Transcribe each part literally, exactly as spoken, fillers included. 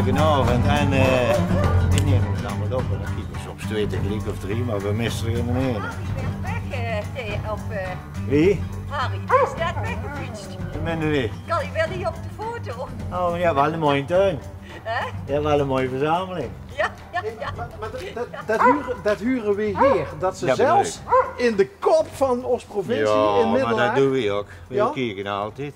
Goedenavond en eh, ik neem het allemaal op en dan kieken we soms twee tegelijk of drie, maar we missen er een. Weg, eh, Thea, of eh, wie? Harry, die is net weggefietst. Wie bedoel je? Kan je wel niet op de foto? Oh, ja, wel een mooie tuin. Hè? Ja, wel een mooie verzameling. Ja, ja, ja. Maar, maar dat, dat, dat huren, dat huren we hier, dat ze zelfs in de kop van onze provincie, ja, in Middelaar, maar dat doen we ook. We kijken altijd.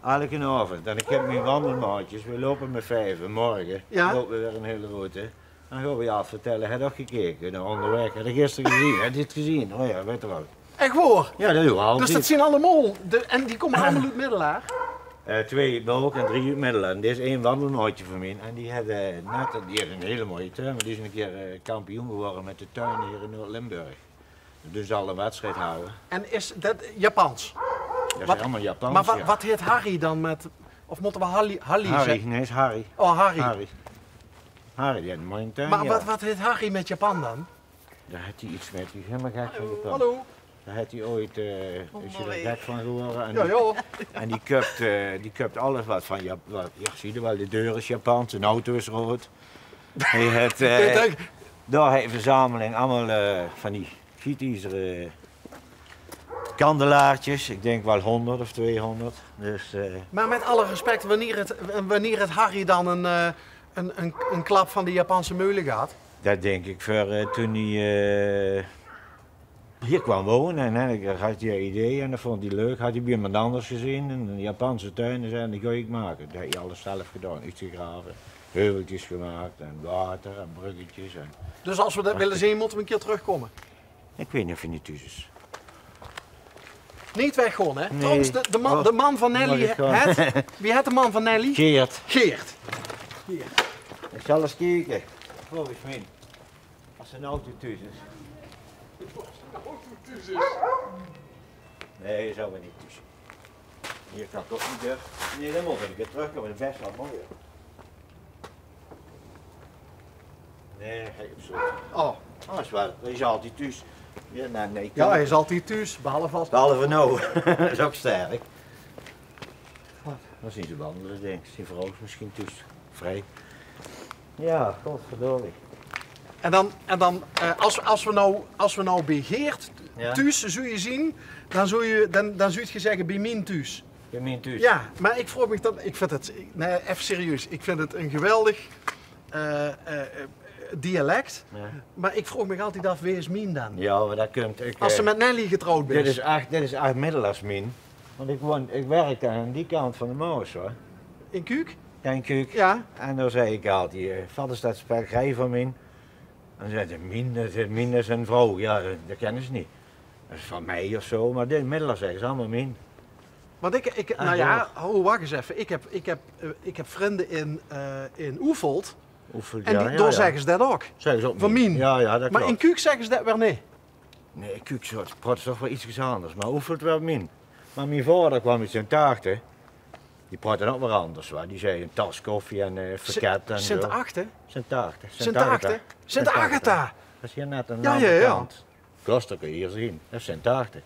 Elke avond. En ik heb mijn wandelmaatjes. We lopen met vijven. Morgen lopen we weer een hele route. Dan gaan we je af vertellen. Heb je ook gekeken? Nou, onderweg. Heb je gisteren gezien? Heb je dit gezien? Oh ja, weet je wel. Echt waar? Ja, dat doen we altijd. Dus dat zijn allemaal de, en die komen allemaal uit Middelaar? Eh, twee uit Mook en drie uit Middelaar. En dit is één wandelmaatje van mij. En die had, eh, net, die had een hele mooie tuin. Maar die is een keer eh, kampioen geworden met de tuin hier in Noord-Limburg. Dus al een wedstrijd houden. En is dat Japans? Dat is allemaal Japans, maar wa- ja. Wat heet Harry dan met, of moeten we Halli, Halli Harry, zeggen? Nee, is Harry. Oh, Harry. Harry. Harry, die had een mooie tuin, maar ja. Wat, wat heet Harry met Japan dan? Daar had hij iets met, die is helemaal gek van Japan. Hallo. Daar had hij ooit, eh, is hij er gek van geworden. En, ja, die, ja. En die koopt, eh, die koopt alles wat van Jap-, wat, ja, zie je wel, de deur is Japans, een auto is rood. Hij had, eh, daar heeft een verzameling allemaal eh, van die gietijzeren kandelaartjes, ik denk wel honderd of tweehonderd. Dus, eh, maar met alle respect, wanneer het, wanneer het Harry dan een, eh, een, een, een klap van de Japanse meulen gehad? Dat denk ik voor eh, toen hij eh, hier kwam wonen en hè, had hij een idee en dat vond hij leuk. Had hij bij iemand anders gezien, in een Japanse tuin, en zei: "Die ga ik maken." Dat heeft hij alles zelf gedaan, iets gegraven, heuveltjes gemaakt en water en bruggetjes. En dus als we dat willen zien, moeten we een keer terugkomen. Ik weet niet of hij niet thuis is. Niet weggaan, hè? Nee. Trouwens, de, de, man, de man van Nelly, het, wie heet de man van Nelly? Geert. Geert. Hier. Ik zal eens kijken. Volgens mij. Als ze nou thuis is. Nee, zou we niet thuis. Hier kan ik ook niet door. Nee, dan moet ik weer terugkomen. Dat is best wel mooi, hè. Nee, hij op zoek. Oh. Oh, is wel. Hij is altijd thuis. Ja, nee, nee, ja, hij is altijd thuis, behalve als, behalve nou. Dat is ook sterk. Wat? Dat is niet zo wandelen, denk ik. Zijn vrouw is misschien thuis. Vrij. Ja, godverdorie. En dan, en dan eh, als, als, we nou, als we nou bij Geert thuis zouden zien, dan zou je, dan, dan zou je zeggen bij mij thuis. Bij mij thuis. Ja, maar ik vroeg me dan, ik vind het, nee, even serieus, ik vind het een geweldig eh, eh, eh, dialect. Ja. Maar ik vroeg me altijd af, wie is Mien dan? Ja, maar dat komt, ik, als ze eh, met Nelly getrouwd is. Dit is echt, dit is echt Middelaars Mien. Want ik woon, ik werk aan die kant van de Maas, hoor. In Kuuk? Ja, in Kuuk. Ja. En dan zei ik altijd, eh, wat is dat spek rij van Mien? En dan zei ze: "Mien, dat is, Mien is een vrouw." Ja, dat, dat kennen ze niet. Dat is van mij of zo, maar dit Middelaars zeggen ze allemaal Mien. Want ik, ik, nou ja, ho, wacht eens even. Ik heb, ik heb, eh, ik heb vrienden in, eh, in Oefelt. Oefelt, en ja, die, ja, daar zeggen ze dat ook. Zeggen ze ook van Mien. Ja, ja, dat klopt. Maar in Kuuk zeggen ze dat weer niet. Nee, Kuuk praat toch wel iets anders, maar Oefelt wel Mien. Maar mijn vader kwam uit Sint Aagte. Die praatte ook weer anders, wa. Die zei een tas koffie en eh verket en zo. Sint Aagte? Sint Aagte. Sint Aagte. Sint Agatha. Dat is hier net aan de andere kant. Kloster kun je hier zien. Dat is Sint Aagte.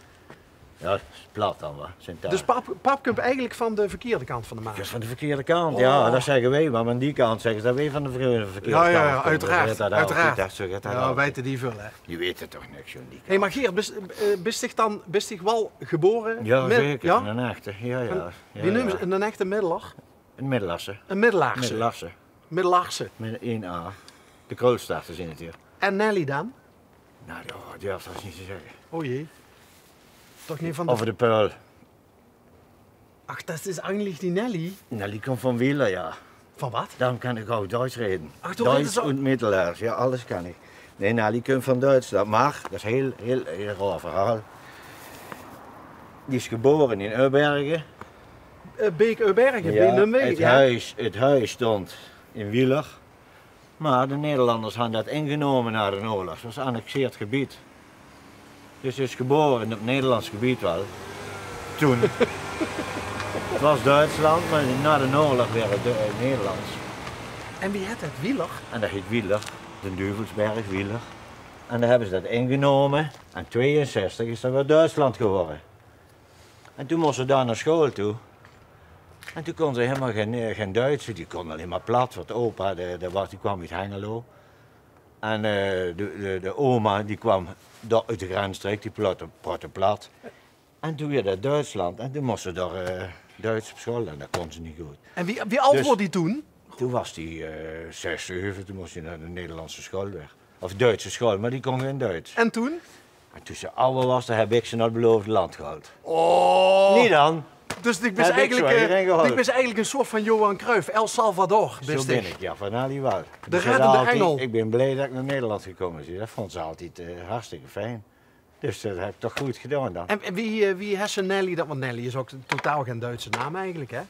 Ja, dat is plat dan, wa. Sint Aagte. Dus pap, pap komt eigenlijk van de verkeerde kant van de Maas. Dat is van de verkeerde kant, ja, dat zeggen wij, maar aan die kant zeggen ze dat wij van de verkeerde kant komen. Ja, ja, ja, uiteraard, uiteraard. Dat zo gaat dat altijd. Ja, weten die veel, hè? Die weten toch niks, joh, die kant. Hé, maar Geert, bist, eh, bist dich dan, bist dich wel geboren? Ja, zeker, ja? Een echte, ja, ja. Wie nemen ze een echte Middelaar? Een Middelaarse. Een Middelaarse. Middelaarse. Middelaarse. Met een A. De Kroonstad, daar zien het hier. En Nelly dan? Nou, ja, die durf dat niet te zeggen. O jee. Toch niet van de... Over de Peul. Ach, dat is eigenlijk die Nelly. Nelly komt van Wieler, ja. Van wat? Daarom kan ik ook Duits reden. Ach, du redest auch Duits und Middelaars, ja, alles kan ik. Nee, Nelly komt van Duitsland, maar dat is heel, heel, heel raar verhaal. Die is geboren in Ubbergen. Eh, Beek Ubbergen, ja, bij Nijmegen, het huis, het huis stond in Wieler. Maar de Nederlanders hadden dat ingenomen na de oorlog. Dat was geannexeerd gebied. Dus ze is geboren op Nederlands gebied wel. Toen. Het was Duitsland, maar na de oorlog werd het eh, Nederlands. En wie heet het? Wieler? En dat heet Wieler. De Duivelsberg, Wieler. En daar hebben ze dat ingenomen. En tweeënzestig is dat weer Duitsland geworden. En toen moesten ze daar naar school toe. En toen kónne ze hielemaol gein, eh, gein Duits, die kónne allein mer plat, want opa, dae, dae waas, dae kwaam oet Hengelo. En, eh, de, de, de oma, die kwaam dao oet de grensstreek, die plat, praotte plat. En toen woort det Duitsland. En toen mós ze dao, eh, Duits op school en det kónne ze neet good. En wie, wie aod woor die toen? Toen waas die, eh, zes, zeve, toen mós ze nao de Nederlandse school weer. Of Duitse school, mer die kónne gein Duits. En toen? En toen ze awwer waas, toen höb ik ze nao 't beloofde land gehaold. Oh. Neet dan. Dus ik bin eigelik, eh, ik bin eigelik ein soort van Johan Cruijff, El Salvador, bin ik. Zo bin ik, jao, van Nelly waal. De reddende engel. Ik bin blie det ik nao Nederland gekómme bin. Det vónd ze altied, eh, hartstikke fijn. Dus det höb ik toch good gedaon dan. En, en wie, eh, wie hes se Nelly det? Want Nelly is ouk totaal gein Duitse naam eigelik, hè?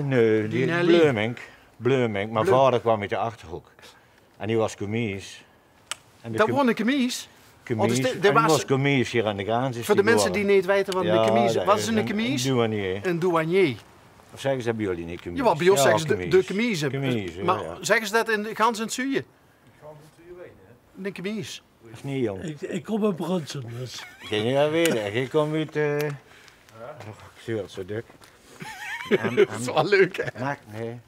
Nae, die Bleumink. Bleumink. Mien vader kwaam oet de Achterhoek. En die waas kemies. En de... Det waas ein kemies? Kemies. En die waas kemies hie aan de grens. Veur de minse die neet weite waat ein kemies is. Waat is ein kemies? Ein douanier. Ein douanier. Of zègke ze det bie uch neet, kemies? Jawel, bie ós zègke ze de, de kemies. Kemies, jao. Mer zègke ze det in, gans in 't zuuje? Ein kemies. Of neet, jóng? Ik, ik kom oet Brunssum, dus. Gein idee, ich kom oet, eh, och, ik zeur zo dök. Det is waal leuk, hè? Maak, nae.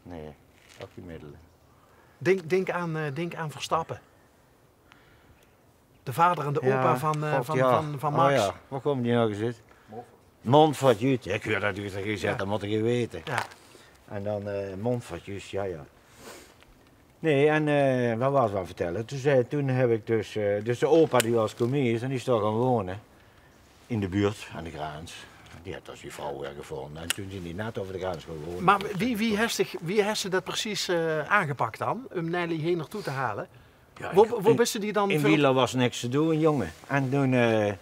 Nae, ouk gein middele. Dink, dink aan, eh, dink aan Verstappen. De vader en de opa van, eh, van, van, van Max. Oh jao, wo kómme die nog ins oet? Montfort, juus. Jao, ik huur det oet, det mót ik weite. Jao. En dan, eh, Montfort, juus, jao, jao. Nae, en, eh, waat waas ik aan 't vertelle? Toen zag, toen höb ik dus, eh, dus de opa die waas kemies en die is dao gaon wone. In de buurt, aan de grens. Die haet dao zien vrouw weer gevónje. En toen zien die net euver de grens gaon wone. Mer wie, wie hes se, wie hes se det precies, eh, aangepak dan? Um Nelly hie naotoe te haole? Jao, wo, wo bis se die dan... In Wiel waas niks te doon, jóng. En toen, eh,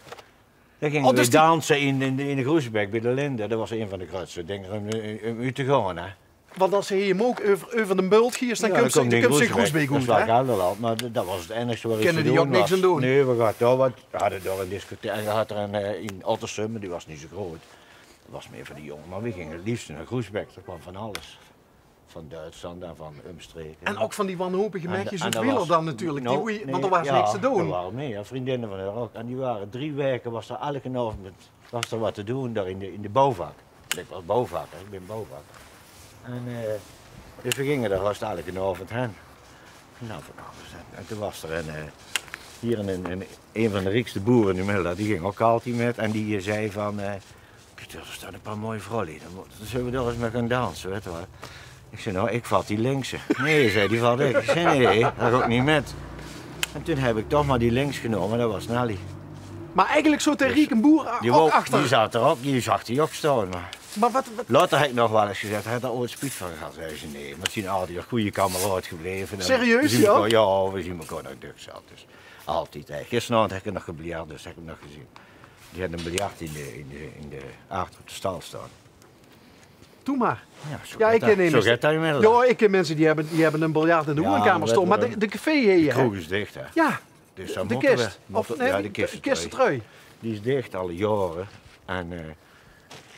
dan ginge we danse in, in de, in de Groesbeek bie de Linde. Det waas ein van de groetste dinger um, um, um oet te gaon, hè. Want es se hie ouk euver, euver de bult gies, dan kums se, dan kums se in Groesbeek oet, hè? Det waas Gelderland, mer d-, det waas 't einigste waat ich te doon haw. Kinne die ouk niks aan doon? Nae, we gaon dao waat, we hadde dao ein discotheek, we hadde d'r ein, eh, in Ottersum, die waas neet zo groot. Det waas mier veur de jóng, mer we ginge 't leefste nao Groesbeek, dao kwaam van alles. Van Duitsland en van umstreke. En ouk van die wanhopige metjes oet Wieler dan natuurlik, die, want d'r waas niks te doon. D'r wore mier, vriendinne van häör ouk. En die wore drie waeke, waas d'r eder aovend, waas d'r waat te doon dao in de, in de bouwvak. Ik waas bouwvakker, ik bin bouwvakker. En, eh, dus we ginge dao haos eder aovend haer. Nou, van alles. En toen waas d'r ein, eh, hie ein, ein, ein van de riekste boere in Milda, die ging ouk altied mit. En die, eh, zag van, eh, "Pieter, d'r staon ein paar mooi vrouwluuj. Dan mo-, dan zulle we dao ins mit gaon danse, wet ge waal." Ik zag, "Nou, ik vat die linkse." "Nae," zag die, "vat ik." Ik zag, "Nae, dao gaon ik neet mit." En toen höb ik toch mer die links genome, det waas Nelly. Mer eigelik zoot de rieke boer ouk achter. Die zaot d'r ouk, die zag die ouk staon, mer... Mer waat, waat... Later haet 'r nog waal ins gezag, haet 'r oeit spiet van gehad. Zag ze, "Nae," mer zien altied ein gooj kameraod gebleve. Serieus, jao? Jao, we zien elkaar nog dök zat, dus altied, hè. Gisteraovend höb ik 'm nog gebiljart, dus höb ik 'm nog gezeen. Die haet ein biljart in de, in de, in de achter op de stal staon. Doe mer. Jao, zo geit det inmiddels. Jao, ik ken minse die höbbe, die höbbe ein biljart in de woonkamer staon, mer de, de café hie, hè? De kroeg is dich, hè? Jao. Dus dan mótte we, of nae, de kis is trui. Die is dich al jaore. En, eh,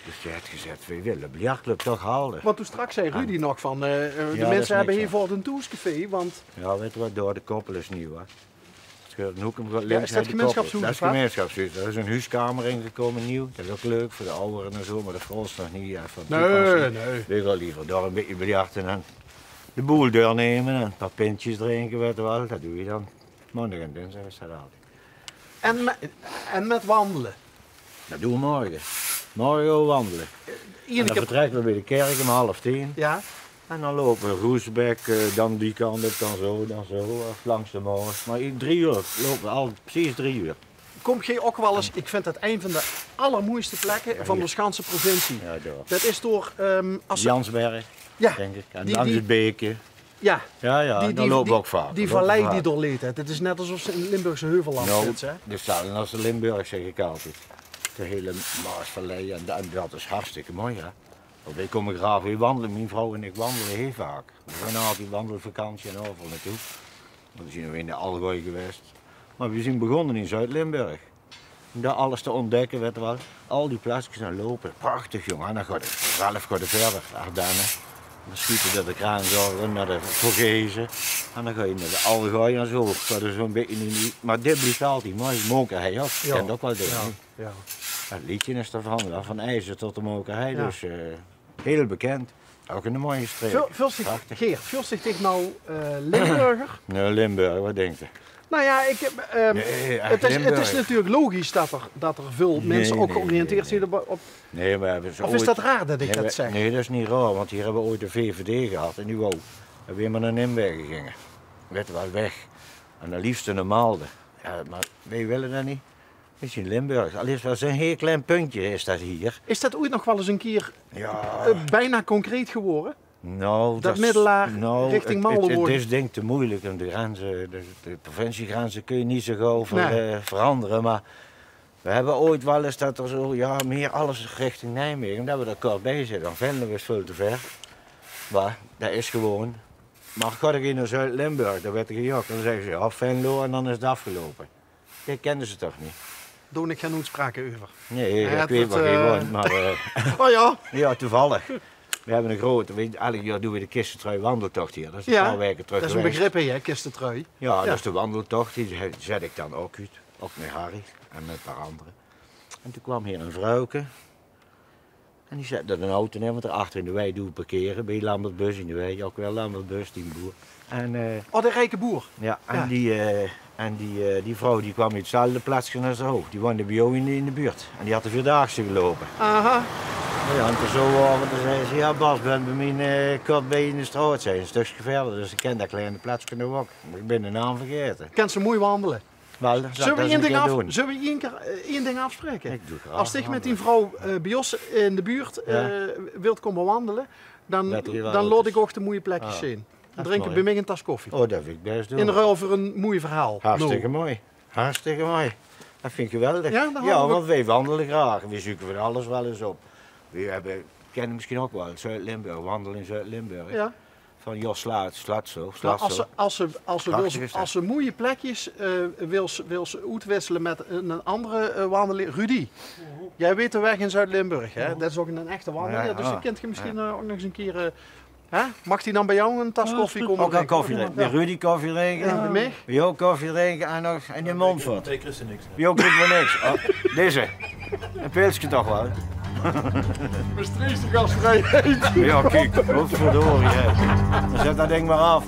dus die haet gezag, we wille de biljartclub toch halde. Want toen straks zag Rudy nog van, eh, de minse höbbe hie veur ein thoescafé, want... Jao, wet ge waat, dao de koppel is nuuj, hè. Is det gemeinsjapshoes? Det is gemeinsjapshoes. Dao is ein huuskamer in gekómme, nuuj. Det is ouk leuk veur de awwere en zo, mer de vrouwe is nog neet, eh, van toepassing. Nae, nae. We gaon leever dao ein bietje biljarte en de boel deurneme en ein paar pintjes drinke, wet ge waal. Det doon we dan. Maondig en dinsdig is det altied. En me-, en mit wandele? Det doon we morge. Morge gaon we wandele. En dan vertrèkke we bie de kèrk um half tien. Jao. En dan loupe we Roesbek, eh, dan die kant op, dan zo, dan zo, of langs de Maos. Mer in drie oer loupe we al, precies drie oer. Kómp geer ouk waal ins, ik vind det ein van de allermoeiste plekke van de ganse provincie. Jao, dao. Det is door, ehm, Jansberg, dink ik. En langs 't beekje. Jao, jao, dao loupe we ouk vaak. Die vallei die dao ligk, hè. Det is net esof se in Limburgse heuvelland zits, hè. Nou, det is 'tzelfde es Limburg, zègk ik altied. De hiele Maasvallei, en, en det is hartstikke mooi, hè. Want we kómme graag, we wandele, mien vrouw en ik wandele hiel vaak. We gaon altied wandelvakantie en euveral naotoe. Want we zien ouk in de Algooi gewaes. Mer we zien begónne in Zuid-Limburg. Om dao alles te ontdekke, wet ge waal. Al die plaatskes en loupe. Prachtig, jóng. En dan gaon we zelf gaon we wiejer, Ardenne. Dan schiete we door de Kraan zo, nao de Vogezen. En dan gaon we nao de Algooi en zo. Gaon we zo ein bietje in die, mer dit blief altied mooi. Moker, hè, jao. Kint ouk waal, dink ik. Jao. Dat liedje is d'rvan, waal van Eijsde tot de Mokerhei, dus eh, hiel bekend. Ouch 'n moeie streek. Veult, veult zich, Geer, veult zich dich noe eh, Limburger? Noe, Limburger, wat dinks se? Noe jao, ich, eh, 't is, 't is natuurlik logisch dat d'r, dat d'r veul minse ouch georiënteerd zeen op, op... Nae, mer of is dat raar dat ich dat zègk? Nae, dat is neet raar, want hie höbbe v'r ooit de V V D gehad en die wou dat v'r mer nao Nimburg ginge. Wèt geer waal, weg. En dan leefs te nao Malden. Jao, mer veer wille dat neet. Veer zeen Limburgers. Al is 't waal zoe'n hiel klein puntje is dat hie. Is dat ooit nog waal ins 'ne kier eh, bijna concreet gewore? Noe, dat middelaar richting Malden woont. 't Is dink te meujelik óm de grenze, de, de provinciegrenze kóns se neet zoe gaw ver-, eh, verangere, mer veer höbbe ooit waal ins dat d'r zoe, jao, mieë alles richting Nijmegen, ómdat v'r d'r kort bie zitte. Dan Venlo is väöl te wied. Mer dat is gewoon. Mer gaot geer nao Zuid-Limburg, dan wèt geer ouch, dan zègke ze, jao, Venlo en dan is 't aafgeloupe. Dat kinne ze toch neet? Doon ich gein oetspraoke euver. Nae, ich weit waal, eh, oh jao? Jao, toevallig. Veer höbbe 'ne groeate, veer, eder jaor doon veer de Kistetrui wandeltoch hie. Dat is 'n paar waeke trök gewaes. Dat is 'n begrip, hè, Kistetrui. Jao, dat is de wandeltoch, die zèt ich dan ouch oet. Ouch mit Harry en mit 'n paar andere. En toen kwaam hie 'n vrouwke. En die zèt d'r 'nen auto neer, want d'r achter in de wei doon parkere, bie Lambertbus in de wei, ouch waal Lambertbus, dien boer. En eh, oh, de rieke boer. Jao, en die eh, en die eh, die vrouw die kwaam oet 'tzelfde plaatske es hae. Die woonde bie ós in de, in de buurt. En die had de Veerdaagse geloupe. Aha. Jao, en toen zoe waor 't, toen zag ze: "Jao, Bas, bön bie mien eh, kort bie in de straot, zag ze, 'n stökske wiejer, dus ich kin dat kleine plaatske nog ouch. Mer ich bin de naam vergaete.'" Kins se moei wandele. Waal, dat zölle v'r ein dink aaf-, zölle v'r ein kier eh, ein dink aafspraeke? Ich doon graag. Es dich mit dien vrouw eh, bie ós in de buurt eh, wilt kómme wandele, dan, dan laot ich ouch de moeie plekskes zeen. Dan drinke v'r bie mich 'n tas koffie. Oh, dat wil ich bès doon. In ruil veur 'n moei verhaol. Hartstikke mooi. Hartstikke mooi. Dat vinj ich geweldig. Jao, want veer wandele graag. Veer zeuke van alles waal ins op. Veer höbbe, kins se mesjien ouch waal, Zuid-Limburg, Wandel in Zuid-Limburg. Jao. Van Jos Slaat, Slaat zoe, Slaat zoe. Noe, es se, es se, es se wils, es se moeie plekskes eh, wils, wils oetwissele mit 'nen andere eh, wandelaer, Rudy. Doe weits de waeg in Zuid-Limburg, hè? Dat is ouch 'nen echte wandelaer, dus dae kint dich mesjien eh, ouch nog ins 'ne kier eh, hè? Maag dae dan bie dich 'n tas koffie kómme drinke? Ouch 'n koffie drinke. Bie Rudy koffie drinke. Jao, bie mich. Bie dich ouch koffie drinke en nog, en in Montfort. Bie dich krieg se niks. Bie dich krieg se niks. Oh, deze. 'n Pilske toch waal. Mestreechse gasvrijheid. Jao, kiek, godverdorie, hè. Dan zèt dat dink mer aaf.